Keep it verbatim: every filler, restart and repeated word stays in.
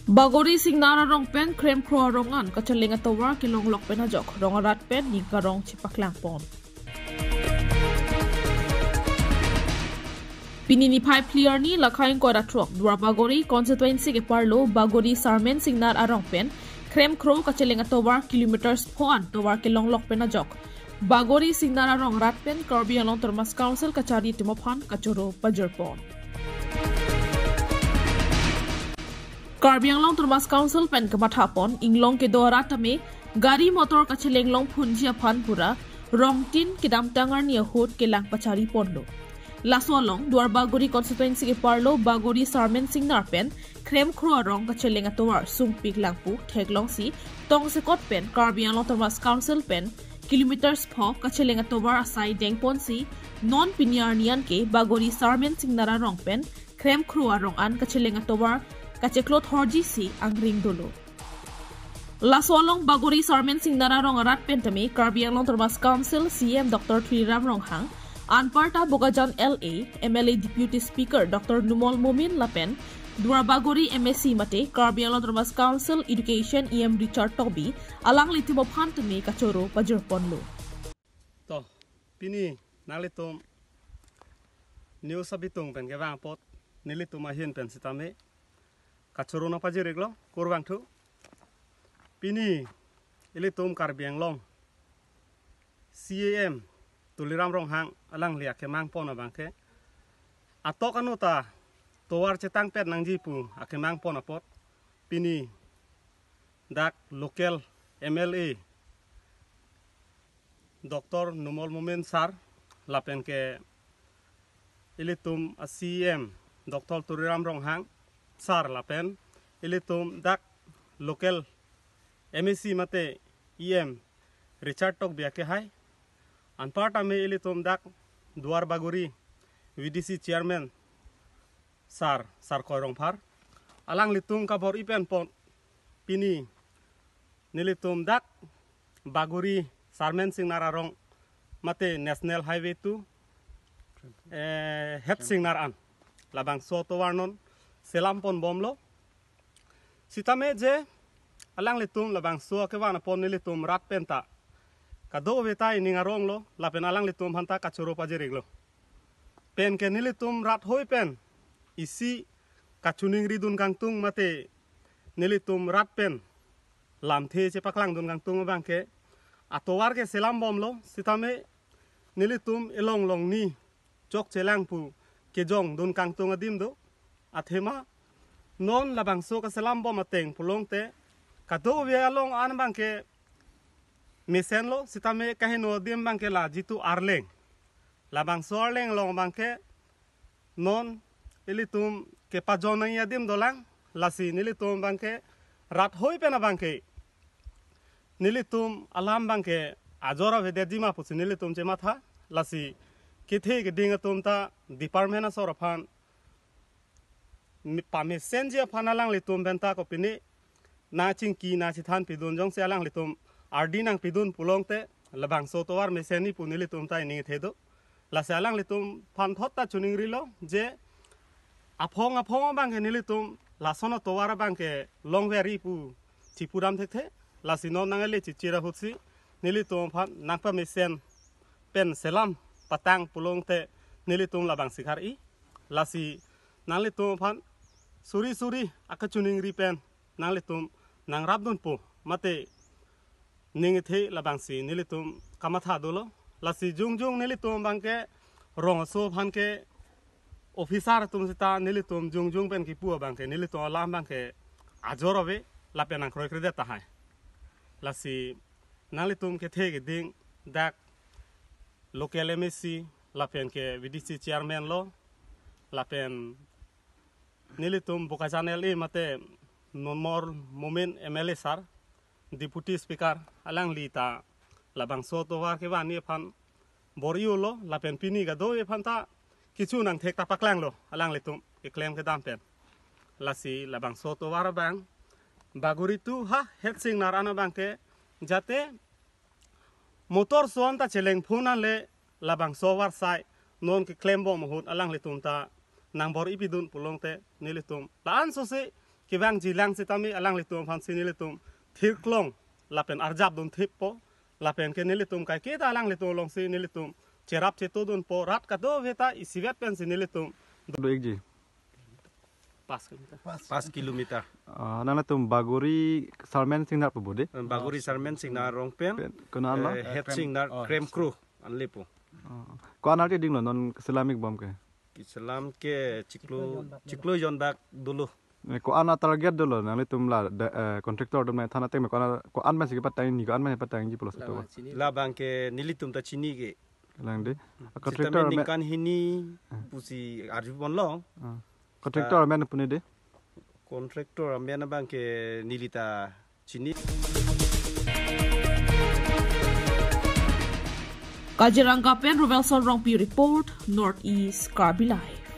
Bagori Singnar arong pen Kremkro arong an kacheleng atovar kelonglok pen ajok rong arat pen ning karong chepaklang pon. Pini niphai phli arni lakha ingkoi ra throk Duar Bagori constituency keparlo Bagori Sarmen Singnar arong pen Kremkro kacheleng atovar kilometers pho an tovar kelonglok pen ajok Bagori Singnar arong rat pen Karbi Anglong Autonomous Council kachari atum aphan kachoro pajir pon. Karbi Anglong Autonomous Council pen kamatha pon inglong kedo arat tame gari motor kacheleng longphunji aphan pura rongtin kedamtang arni ahut kelang pachari ponlo. Laso along Duar Bagori constituency keparlo Bagori Sarmen Singnar pen Kremkro arong kacheleng atovar sungpik lang pu theklongsi tongsekot pen Karbi Anglong Autonomous Council pen kilometers pho kacheleng atovar asai dengponsi non pini arni an ke Bagori Sarmen Singnar arong pen Kremkro arong an kacheleng atovar kacheklo thorji si angring dolo. Laso along Bagori Sarmen Singnar arong arat pen tame Karbi Anglong Autonomous Council C E M Doctor Tuliram Ronghang, anparta Bokajan L A, M L A Deputy Speaker Doctor Numal Momin lapen Duar Bagori M A C mate Karbi Anglong Autonomous Council Education E M Richard Tokbi alanglitum aphan tame kachoro pajir ponlo. To, pini nanglitum news abitung pen kevang apot nelitum ahin pen sitame kachoro nangpajir iklo, kurvangthu. Pini ilitum Karbi Anglong C E M Tuliram Ronghang alangli akemang pon abangke atok anu ta tovar chetang pet nangji pu akemang pon apot pini dak local M L A Doctor Numal Momin sir lapen ke ilitum a C E M Doctor Tuliram Ronghang sir lapen ilitum dak local M A C mate E M Richard Tokbi akehai, anparta me ilitum dak Duar Bagori V D C Chairman sir, sir Koi Rongphar, alanglitum kabor-i pen pon pini nelitum dak Bagori Sarmen Singnar arong mate National Highway two, eh, het Singnar an labangso tovar non selam pon bomlo. Sitame je alanglitum labangso kevan apon nelitum rat pen ta kadokave ta ining aronglo lapen alanglitum aphan ta kachoro pajir iklo. Pen ke nelitum rat hoi pen isi kachiningri dun kangtung mate nelitum rat pen lamthe chepaklang dun kangtung abangke atovar ke selam bomlo, sitame nelitum elong longni chokchelang pu kejong dun kangtung adim do. Athema non labangso kaselam bom ateng pulote kadokave along an abangke mesenlo, sitame kaheno adim abangke la jitu arleng. Labangso arleng along abangke non ilitum kepajon nangji adim dolang, lasi nelitum abangke rat hoi pen abangke nelitum alam abangke ajor avedetji ma pusi nelitum chematha, lasi kethe keding atum ta department asor aphan mi-, pamesenji aphan alanglitum pen ta kopine nangchingki nangchethan pidun, jongsi alanglitum ardi nangpidun pulote labangso tovar mesenji pu nelitum ta ining the do. Lasi alanglitum aphan thot ta chiningrilo je aphong aphong abangke nelitum lason atovar abangke longverji pu chipudam thekthe. Lasi non nangli chichira ahutsi nelitum aphan nangpamesen pen selam patang pulote nelitum labangsi khar-i. Lasi nanglitum aphan suri suri akachiningri pen nanglitum nangrapdunpo mate ning ithe labangsi nelitum kamatha dolo. Lasi jongjong nelitum abangke rong aso aphan ke officer atum sita nelitum jongjong pen kipu abangke nelitum alam abangke ajor ave lapen nangkroikredet tahai. Lasi nanglitum kethe keding dak local M A C lapen ke V D C chairman lo lapen nelitum Bokajan L A mate Numal Momin M L A sir, Deputy Speaker, alangli ta labangso tovar kevanji aphan bor-i-ulo lapen pini kadokave aphan ta kecho nangthek ta paklanglo alanglitum keklem kedam pen. Lasi labangso tovar abang Bagori two ha het Singnar an abangke jate motor ason ta cheleng phun anle labangso avarsai non keklem bom ahut alanglitum ta nangbor-i pidun pulote nelitum la-an sose kevangji lang sitame alanglitum aphansi nelitum thirklong lapen arjap dun thippo, lapen ke nelitum kaiketa alanglitum alongsi nelitum cherap chetodunpo, rat kadokave ta isivet pensi nelitum. Do-ikji. Pas kilometer. Pas kilometer. Ah, nanglitum Bagori Sarmen Singnar pu bodi? Bagori Sarmen Singnar arong pen. Pen, konat lo? Eh, head singer, oh, Krem Kro anle pu. Ah. Ko-an arti dinglo non keselam-ikbom ke? Keselam ke chiklo, chiklo jon bak dolo. Eh, ko-an atarget dolo nanglitum la, da, eh, contractor atum nangthan ateng me ko-an, ko-an pensi kepatangji, ko-an pensi patangji pulo satu. Labang ke nelitum ta chini ke. Lang de. Sitame contractor amen ningkan hini pusi arjubom long. Ah. Contractor amen pu ne de? Contractor amen abang ke neli ta chini. Kaziranga pen Ruvelson Rongpi report, North East Karbi Live.